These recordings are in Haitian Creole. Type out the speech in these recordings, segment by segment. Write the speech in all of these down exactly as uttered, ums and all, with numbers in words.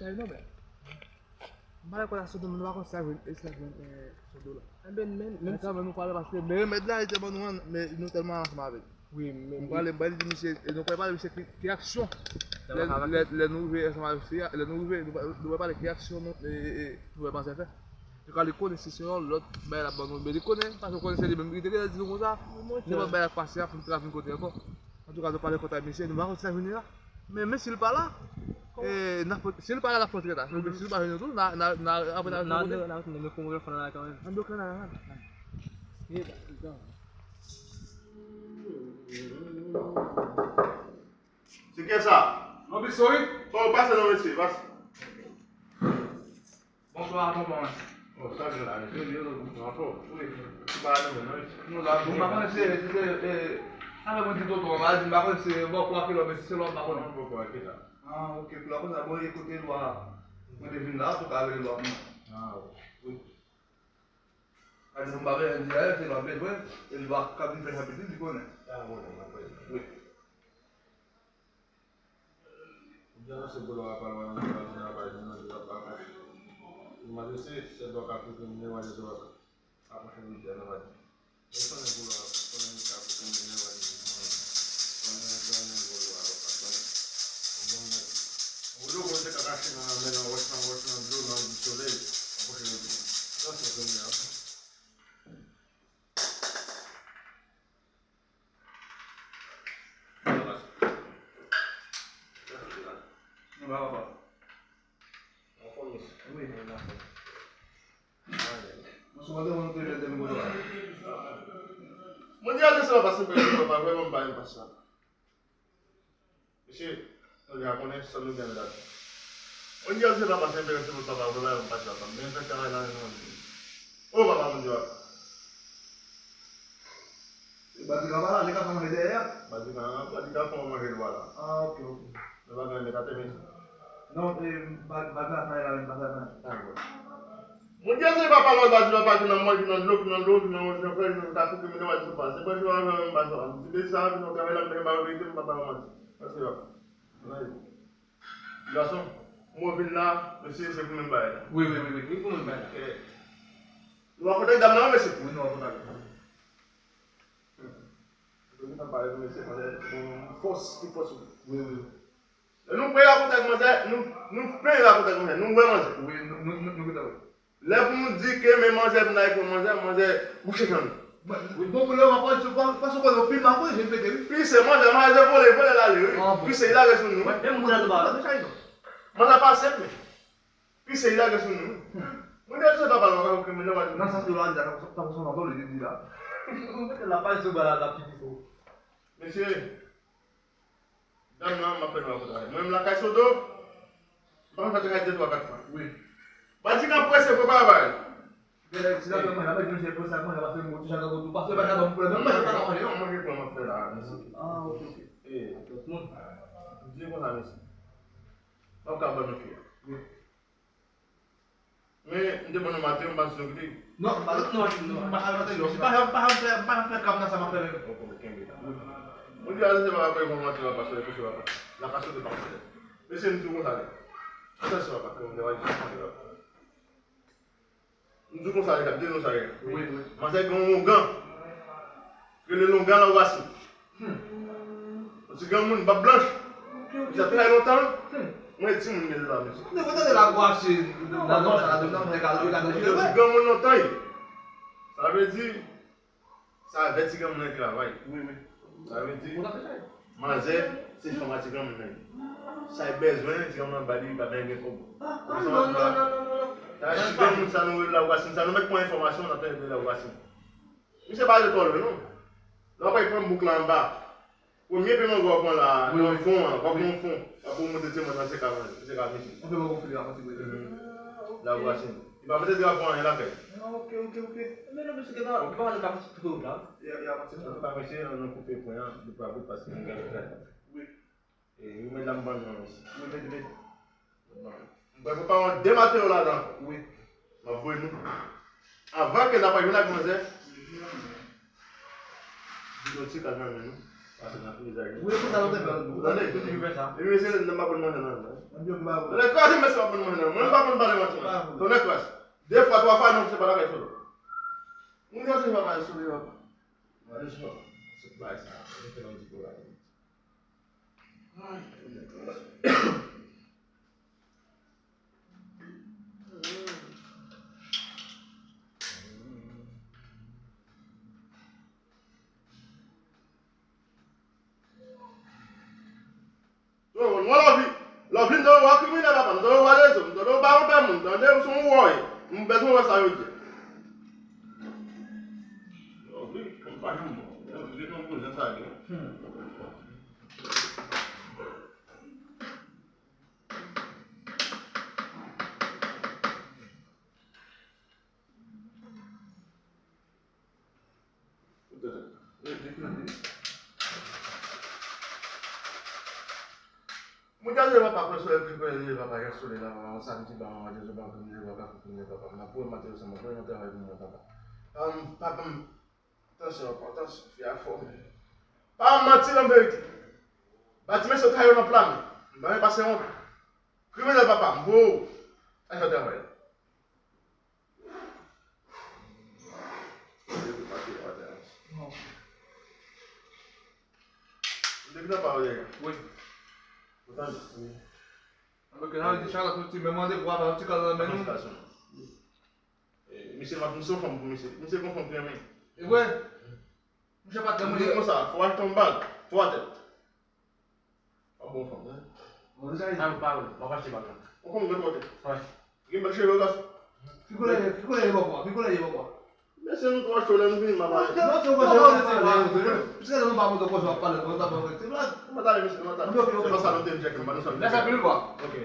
Sa non, men. M pale kòl a Sodo, men nou pa konn sa vin, e sa vin, eh, Sodo la. Enben, men, men kanmenm, nou pale paske men remèd la, li te ban nou an, men nou tèlman ansanm avè l. Wi, men m pale, m pale di misye, e nou pale, pale misye ki, ki aksyon. Lè, lè, lè nou rive ansanm avè fi a, lè nou rive, nou pa, nou pale ki aksyon nou, e, e, e, nou wè panse fè. Yo ka li konnen si se yon lòt bagay l ap ban nou, men li konnen, paske konnen se li menm ki te gentan di nou konsa, nenpòt bagay k pase a, pou nou te ka vin kote ankò. Antouka, nou pale kòl a misye, nou pa konn sa vini la. Men, men si l pa la, e, n ap, si l pa la, n ap fè yon ti reta. Men si l pa vini tou, n a, n a, n a, apre n a, n a, n a, n a, n a, men kòman fè nan la kanmenm? An do kanal la. Se kè sa? Non, pi sori. Oh, pase non, mesye, pase. Bonswa, tonton. Oh, sa gen la, mesye, yo, nou anfòm. Wi. Ki pa nou menm, non? Nou la, bon, m pa konnen se, se, se, e, sa fè mwen di tonton, m pa di, m pa konnen se bòkò a ki lò, men si se lò, m pa konnen. Bòkò a ki la. Ah, ok, pou la konsa, bon, e kote lwa, mwen te vin la, pou ka rele lwa pou mwen. Ah, wi. Wi. Adi, m pa bezwen di a, se lwa bezwen, e lwa k ap vin fè sa pitit, li konnen. Ah, bon, bon, bon. Wi. Byen, se pou lwa pa lwa nan lwa nan pa nan lwa pa. Mwen se se lwa ka koute mwen wa de lwa. Apa se mwen nan wa. Mwen konnen pou lwa, konnen ka koute mwen wa de. Konnen konnen pou lwa pa konnen. Bon, mwen. Mwen yo konnen se ka kache nan lanmè, nan wòch, nan wòch, nan dlo, nan solèy. Apa se mwen. Sa se konnen. Nou la, papa. Anfòm, mesye. Wi. Anfòm. Mwen sou mande mwen te mete mwen kote la. Mwen di ate se pa pase mwen papa, vrèman m pa yon pasyan. Mesye, nou deja konnen sa nou gen la. Mwen di ate se pa pase mwen papa, vrèman m pa yon pasyan. Men fè travay la, non. Oh, papa, mwen di papa. E Badika pa la, li ka fè manje dèyè a? Badika, Badika fè manje dwa la. Ah, ok, ok. Men pa gen mèt atè, men. Non, e, Ba-, Badika fè la, men pa fè manje. Ah, bon. Mwen di se pa pale Badika pa ki nan manje, ki nan dlo, ki nan dlo, ki nan manje, nan frè, ki nan ta koute, men wè, se pa. Se pa se pa, men pa se pa. Ti bebe sa, ki nan travay la, men pa verite, men pa pale manti. Mèsi, papa. Nan yo. Gason, mwen vin la, mesye, se pou menm bagay la. Wi, wi, wi, wi, wi, pou menm bagay la. Eh. Nou a kontak dam nan, mesye. Wi, nou a kontak. Hmm. Mwen vin nan pale pou mesye, manzè, yon fòs ki fòs ou. Wi, wi, wi. Lè nou prè a kontak manzè, nou, nou prè a kontak manzè, nou wè manzè. Wi, nou, nou, nou, nou kontak, wi. Lè pou nou di ke men manzè pou n al pran manzè, manzè bouche jan nou. Wi, bon, pou lè w ap pran sou pa, pa sou kò nou, pi mal, wi, jen pete, wi. Pi se manzè, manzè vole, vole l ale, wi. Ah, bon. Pi se, li lage sou nou. Wi, menm moun nan te ba la, men sa, non. Manzè pa senp, men. Pi se, li lage sou nou. Hmm. Mwen di se pa pale, w ap kriminèl, w ap... Nan sans ke w la di la, tankou se yon vòlè, li di la. Mwen mete la paj sou ba la, la pi fò. Mesye, Dam nan, m ap fè nou rakonte bagay. Mwen menm lakay Sodo, m pa konn fè travay de twa kat fwa. Wi. Badika prese pou bagay. Genlè, si l ap fè manje, l ap manje pou sa, manje, paske mwen ti jan nan tou, paske pa ka ban m pwoblèm, manje pa ka manje, non, manje pran m ap fè la, mesye. Ah, ok, ok. E, m di konsa, mesye. M ap ka ban nou fi a. Wi. Men, m te ban nou maten, m pa sou kite. Non, m pa, non, non, m pa ka maten, non. Pa janm, pa janm fè, pa janm fè kab nan sa m ap fè menm. Ok, ok, kenbe la. Mwen di a se pa apre yon maten la pase, se pa. La pase de pase. Mesye, m di konsa, li. Attention, papa, ke mwen va di konsa, li. M di konsa, li, m di nou sa, li. Wi, wi. Manzè gen yon longan. Rele longan la rasin. Hmm. Yon ti granmoun, bab blanch. Ok, ok, ok. Sa trè lontan. Hmm. Mwen di moun gen la, mesye. Nèg ou tande la kwa se nan non sa la, nan mwen ka, ka danjere. Yon ti granmoun lontan, wi. Sa vle di, sa vè ti granmoun nan travay. Wi, wi. Sa vle di, manzè, se fanm a ti granmoun nan ye. Sa l bezwen, ti granmoun nan ba li, li pa bezwen gen kòb. Ah, ah, non, non, non, non, non. Sa vle di, ti granmoun sa nou rele la rasin, sa nou mèt pran enfòmasyon, n ap rele la rasin. Misye pa ale twò lwen, non. Lè w ap pran bouk la anba, premye pye mangò w pran la, nan fon an, w ap pran yon fon, w ap remonte sèlman nan se ka manje, se ka manje. Anfen, mwen konfile a pati mwen. Mhm. La vwasin. Li pa mete drapo anyen lakay. Ah, ok, ok, ok. Men non, mesye, gen pa, gen pa nan ka pase tou la. Ya, ya, pase tou. An tou ka, mesye, nou koupe pwen an, nou pa bout paske nou gen travay. Wi. E, remèd la m ban nou an, mesye. Remèd, remèd. Bon. M pral prepare yon de materyèl ladan. Wi. M ap voye nou. Anvan ke n ap jwenn ak manzè, di nou ti kal nan men nou. Pase nan frizè. Wi, pou sa nou te fè. Tande, tout moun fè sa. Li mesye, nan pa konn manje nan. Nan kraze mesye pa konn manje nan. Mwen pa konn pale manti. Tande kras. De fwa, twa fwa, non, se pa lakay solo. Moun yo se pa mal sou li, papa. Mwen, se pa. Se pa sa. Se fè yon ti kou la. Ay, Yo, mwen Lovely, Lovely, m tande w a kriminèl, papa, m tande w a lezo, m tande w pa yon pè moun, tande w se yon wòy. M bezwen wè sa yo di. Lovely, m pa janm bon. Yo, se yon kouzin sa gen. Mwen gade papa, kwen solèy, kwen solèy, papa, yon solèy la, papa, yon samdi, papa, mwen gade papa, kwen solèy, papa, kwen solèy, papa, m ap pran maten yo, sa, mwen pran yon travay pou mwen, papa. Papa, m, papa, m, atansyon, papa, atansyon, fi a fò, men. Pa manti, nan verite. Ba ti mesye kay yo nan pla men. M pa pase wont. Kriminèl, papa, m, pou. Ay, fè travay la. Depi nan pa w dèyè. Wi. Ou tande? Wi. Ok, sa vle di chak lòt ti men mande pou ap ti kal nan men nou. Felisitasyon. Eh, misye pa misye fanm pou misye. Misye gon fanm ki renmen. E vre? Misye pa t renmen. Misye konsa, fò achte yon bag, twa tèt. Pa bon fanm, non? Bon, sa vle di. Pa, pa, pa, pa achte bag la. Ou konn gen twa tèt? Wi. Gen bèl cheve, gason. Ki koulè, ki koulè ye bòkò? Ki koulè ye bòkò? Mesye, nou twa cho lè nou vini, m ap pale. Non, se yon kòchè, se yon kòchè. Piske nou pa montre kòchè, w ap pale, w ap pale, se blag. M ap pale, mesye, m ap pale. Ok, ok, ok. Se pa sa nou te di ak m, nou sòl. Lè sa pli lwa. Ok.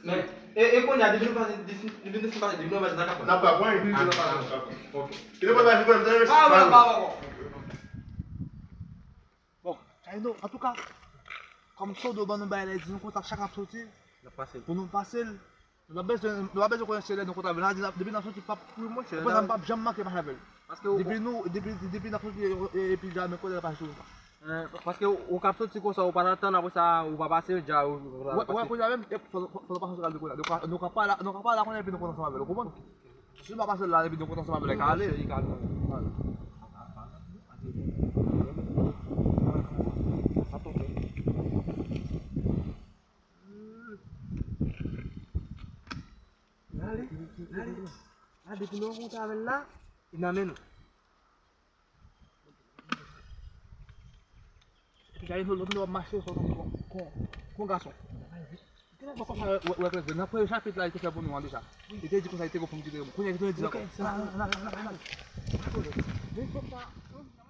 Men, e, e kounye a, depi nou pase, depi, depi nou pase, depi nou pase nan kapon. N ap kapon, wi. Wi, n ap kapon. Ok. Ki te pral fè pwoblèm, tande, mesye? Ah, wi, pa ankò. Bon, Kayno, antouka, kòm Sodo ban nou bay lè di nou kontak chak n ap soti, pou nou pase l, nou pa bezwen, nou pa bezwen konnen se lè nou kontak vin la, di n ap, depi n ap soti, p ap, apre sa, m p ap janm manke pase avè l. Depi nou, depi, depi n ap soti, e, e, epi jamè kote l pase sou nou. Paske ou k ap soti konsa, ou pa t ap tann, apre sa, ou pa pase l, dja, ou, ou pa pase. Wè, kounye a menm, e, fò, fò, fò nou pase sou kal de kounye a. Nou ka, nou ka pale, nou ka pale la kounye a, epi nou konn ansanm avè l, ou konprann? Si nou pa pase la, epi nou kontan sa, li ka ale. Ale, ale. La, depi nou rankontre avè l la, li nan men nou. Gade nou, nou ap mache sou kon, kon, kon gason. Gen nan pòkò sa, wè, wè, nan premye chapit la, li te fè pou nou an deja. Li te di konsa, li te gon fanm ki te renmen. Kounye a, li te di ankò.